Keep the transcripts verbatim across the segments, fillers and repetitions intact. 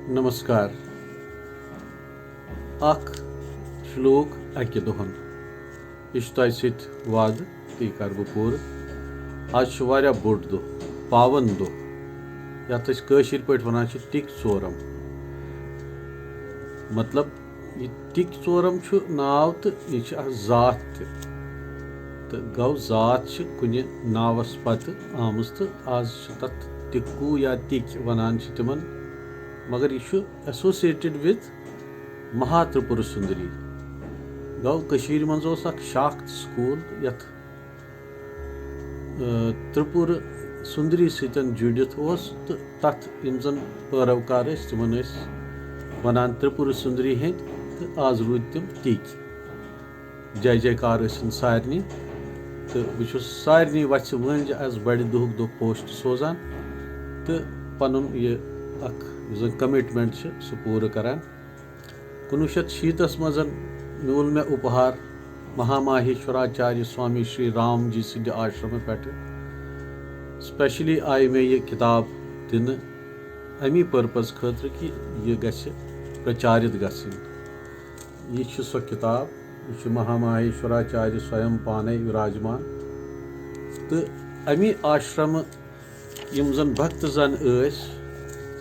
نمسکار۔ اکھ شلوک اکہِ دۄہن۔ یہِ چھُ تۄہہِ سۭتۍ وعدٕ، تہٕ یہِ کرٕ بہٕ پوٗرٕ۔ آز چھُ واریاہ بوٚڑ دۄہ، پاون دۄہ، یتھ أسۍ کٲشِر پٲٹھۍ ونان چھِ ٹِکۍ ژورم۔ مطلب، یہِ ٹِکۍ ژورم چھُ ناو تہٕ یہِ چھِ اکھ ذات تہِ۔ تہٕ گوٚو، ذات چھِ کُنہِ ناوس پتہٕ آمٕژ تہٕ آز چھِ تتھ ٹِکوٗ یا ٹِکۍ ونان چھِ تِمن، مگر یہِ چھُ associated with مہا ترٛپُر سُندری۔ گوٚو، کٔشیٖرِ منٛز اوس اکھ شاخت سکوٗل یتھ، آ، ترٛپُر سُندری سۭتۍ جُڑِتھ اوس تہٕ تتھ یِم زن پٲروکار ٲسۍ، تِمن ٲسۍ ونان ترٛپُر سُندری ہٕنٛدۍ، تہٕ آز روٗدۍ تِم ٹِکۍ۔ جے جے کار ٲسِن سارنٕے، تہٕ بہٕ چھُس سارنٕے وژھِ وٲنٛجہِ از بڑِ دۄہُک دۄہ post سوزان تہٕ پنُن یہِ اکھ یُس زن commitment چھِ، سُہ پوٗرٕ کران۔ کُنوُہ شیٚتھ شیٖتس منٛز میوٗل مےٚ اُپہار مہاماہیشوراچاریہ سوامی شری رام جی سٕنٛدِ آشرمہٕ پٮ۪ٹھٕ۔ Specially آیہِ مےٚ یہِ کِتاب دِنہٕ اَمی purpose خٲطرٕ کہِ یہِ گژھِ پرچارِت گژھٕنۍ۔ یہِ چھِ سۄ کِتاب، یہِ چھِ مہاماہیشوراچاریہ سویم پانے وراجمان۔ تہٕ اَمی آشرمہٕ یِم زن بھکت زن ٲسۍ،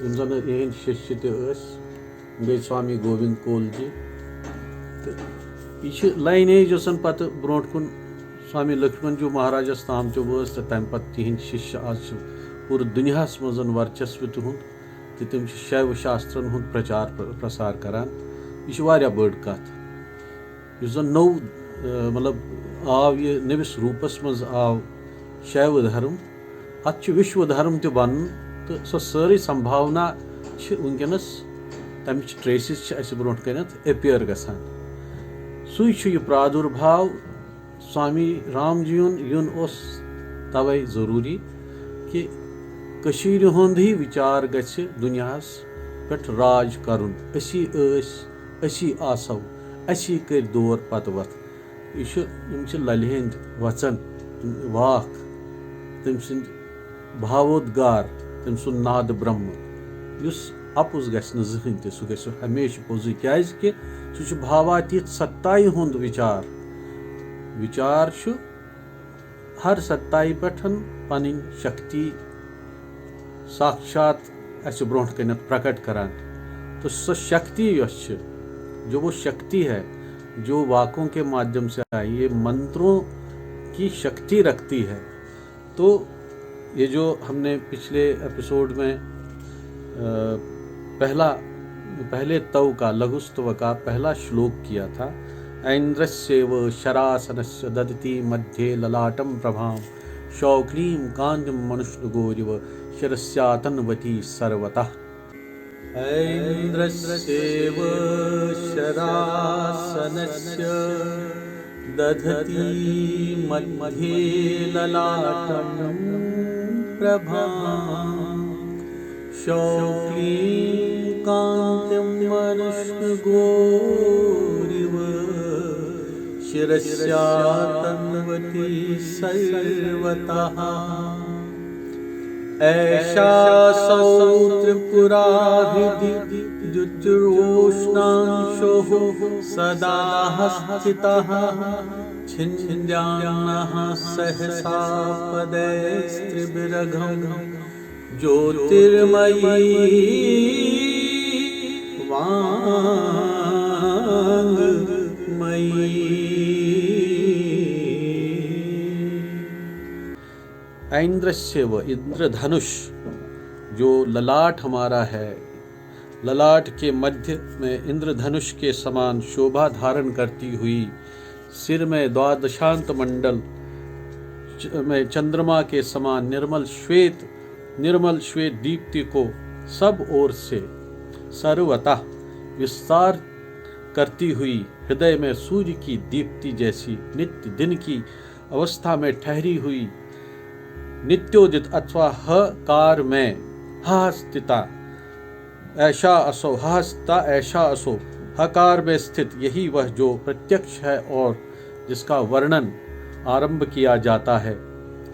یِم زن یِہنٛدۍ شِشیہ تہِ ٲسۍ، بیٚیہِ سوامی گوبند کول جی۔ تہٕ یہِ چھِ lineage یۄس زن پتہٕ برونٛٹھ کُن سوامی لکشمن جی مہاراجس تام تہِ وٲژ، تہٕ تمہِ پتہٕ تِہنٛدۍ شِشیہ آز چھِ پوٗرٕ دُنیاہس منٛز ورچسو تِہُنٛد، تہٕ تِم چھِ شیو شاسترن ہُنٛد پرچار پرسار کران۔ یہِ چھِ واریاہ بٔڑ کتھ۔ یُس زن نوٚو، آ، مطلب، آو یہِ نٔوِس روٗپس منٛز آو شیو دھرم، اتھ چھُ وشو دھرم تہِ بنُن، تہٕ سۄ سٲرٕے سمبھاونا چھِ وٕنکیٚنس، تمِچ traces چھِ اسہِ برونٛٹھ کنٮ۪تھ appear گژھان۔ سُے چھُ یہِ پرادُربھاو۔ سوامی رام جیُن یُن اوس توے ضروٗری کہِ کٔشیٖرِ ہُنٛدٕے وِچار گژھِ دُنیاہس پٮ۪ٹھ راج کرُن۔ أسی ٲسۍ، أسی آسو، اسی کٔرۍ دور پتہٕ وتھ۔ یہِ چھُ، یِم چھِ للہِ ہٕنٛدۍ وژن، واکھ، تٔمۍ سٕنٛدۍ بھاوودگار، تٔمۍ سُنٛد ناد برہمہٕ، یُس اپُز گژھِ نہٕ زٕہٕنۍ تہِ، سُہ گژھِ ہمیشہِ پوٚزُے، کیازِ کہِ سُہ چھُ بھاواتیت ستایہِ ہُنٛد وِچار۔ وِچار چھُ ہر ستایہِ پٮ۪ٹھ پنٕنۍ شکتی ساکشات اسہِ برونٛٹھ کنٮ۪تھ پرکٹ کران۔ تہٕ سۄ شکتی یۄس چھِ، جو وہ شکتی ہے، جو واکوں کے مادھیم سے آئی، یہ منتروں کی شکتی رکھتی ہے۔ تو یہ جو ہم نے پچھلے ایپیسوڈ میں، آ، پہلا، پہلے تو کا، لگھوستو کا پہلا شلوک کیا تھا، ایندرسیو شراسنس ددتی مدھے للاٹم پربھام، شوکلیم کانتم منشنگوریو شرسیاتنوتی سروتہ۔ ایندرسیو شراسنس ددتی مدھے للاٹم پربھام، شوکلیم کانتم منشنگوریو شرسیاتنوتی سروتہ۔ ایشاسو ترپورا ہردی جوتیروشنانشو سدا ہستتہ، چھندیانہ سہسا پدیستریبھرگم جوتیرمئی وانگمئی۔ ایندرسیو، इंद्रधनुष, जो ललाट हमारा है, ललाट के मध्य में इंद्रधनुष के समान शोभा धारण करती हुई, सिर में द्वादशांत मंडल च-, में चंद्रमा के समान निर्मल श्वेत, निर्मल श्वेत दीप्ति को सब ओर से सर्वतः विस्तार करती हुई, हृदय में सूर्य की दीप्ति जैसी नित्य दिन की अवस्था में ठहरी हुई, नित्योदित अथवा हकार में हस्थिता ऐशा असो, हस्ता ऐशा असो, हकार में स्थित यही वह जो प्रत्यक्ष है और जिसका वर्णन आरंभ किया जाता है।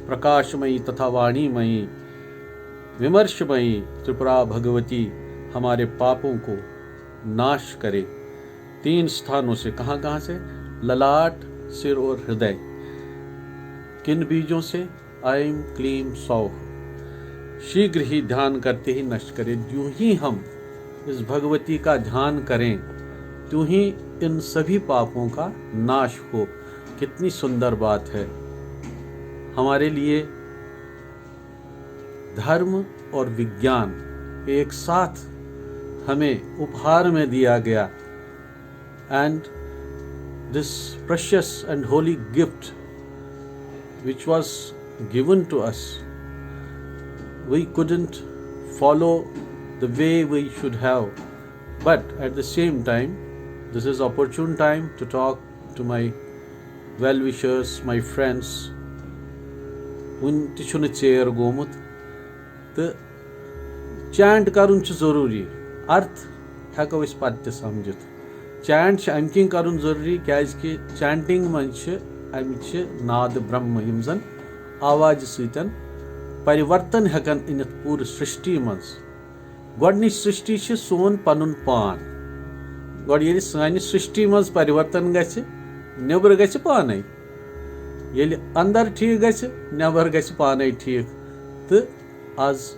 प्रकाशमयी तथा वाणीमयी, विमर्शमयी त्रिपुरा भगवती, हमारे पापों को नाश करे। तीन स्थानों से। कहाँ कहाँ से? ललाट, सिर और हृदय। किन बीजों से? ऐं क्लीं सौः। शीघ्र ही ध्यान करते ही नष्ट करें। यूं ही हम इस भगवती का ध्यान करें, त्यों ही इन सभी पापों का नाश हो। कितनी सुंदर बात है। हमारे लिए धर्म और विज्ञान एक साथ हमें उपहार में दिया गया। And this precious and holy gift which was given to us, we couldn't follow the way we should have. But at the same time, this is opportune time to talk to my well wishers, my friends. وُنہِ تہِ چھُنہٕ ژیر گوٚمُت تہٕ chant کرُن چھُ ضروٗری۔ ارتھ ہٮ۪کو أسۍ پتہٕ تہِ سمجھِتھ۔ چینٹ چھُ امہِ کِنۍ کرُن ضروٗری، کیازِ کہِ چینٹنگ منٛز چھِ امہِ چھِ ناد برہم، یِم زن آوازِ سۭتۍ پرِورتن ہٮ۪کن أنِتھ پوٗرٕ سرشٹی منٛز۔ گۄڈٕنِچ سرشٹی چھِ سون پنُن پان۔ گۄڈٕ ییٚلہِ سانہِ سرشٹی منٛز پرِورتن گژھِ، نیٚبرٕ گژھِ پانے۔ ییٚلہِ اندر ٹھیٖک گژھِ، نیٚبر گژھِ پانے ٹھیٖک۔ تہٕ از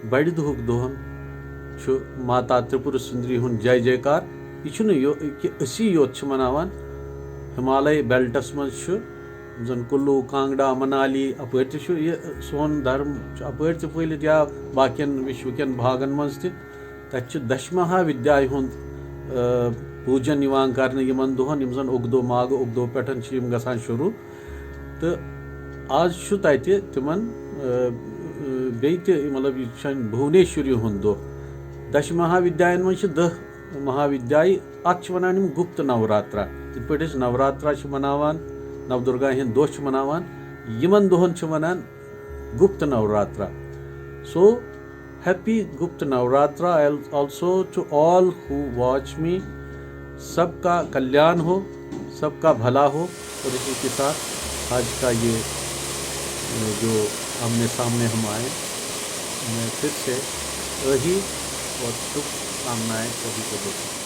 بڑِ دۄہُک دۄہن چھُ ماتا ترپور سُندری ہُنٛد جے جے کار۔ یہِ چھُنہٕ یو-، کہِ أسی یوت چھِ مناوان۔ ہمالے بیلٹس منٛز چھُ، یِم زن کُلو، کانگڑا، منالی، اپٲرۍ تہِ چھُ یہِ سون دھرم چھُ اپٲرۍ تہِ پھٔہلِتھ، یا باقین وشوکین بھاگن منٛز تہِ۔ تتہِ چھُ دشمہا ودیایہِ ہُنٛد، آ، پوٗجن یِوان کرنہٕ یِمن دۄہن، یِم زن اُگدو ماگہٕ اُگدو پٮ۪ٹھ چھِ یِم گژھان شروٗع۔ تہٕ آز چھُ تتہِ تِمن، آ، آ، بیٚیہِ تہِ، مطلب، یہِ چھُ بھونیشوری ہُنٛد دۄہ۔ دشمہا ودیاین منٛز چھِ دَہ مہاودیایہِ، اتھ چھِ ونان یِم گپت نوراترا۔ یِتھ پٲٹھۍ أسۍ نوراترا چھِ مناوان، نو درگاہن دۄہ چھِ مناوان، یِمن دۄہن چھِ ونان Gupta Navratra. So, happy Gupta Navratra also to all who watch me. सबका कल्याण हो, सबका भला हो। और इसी के साथ आज का ये, अ, जो आमने सामने हम आए, मैं फिर से अहि और शुभकामनाएं सभी को देता हूँ।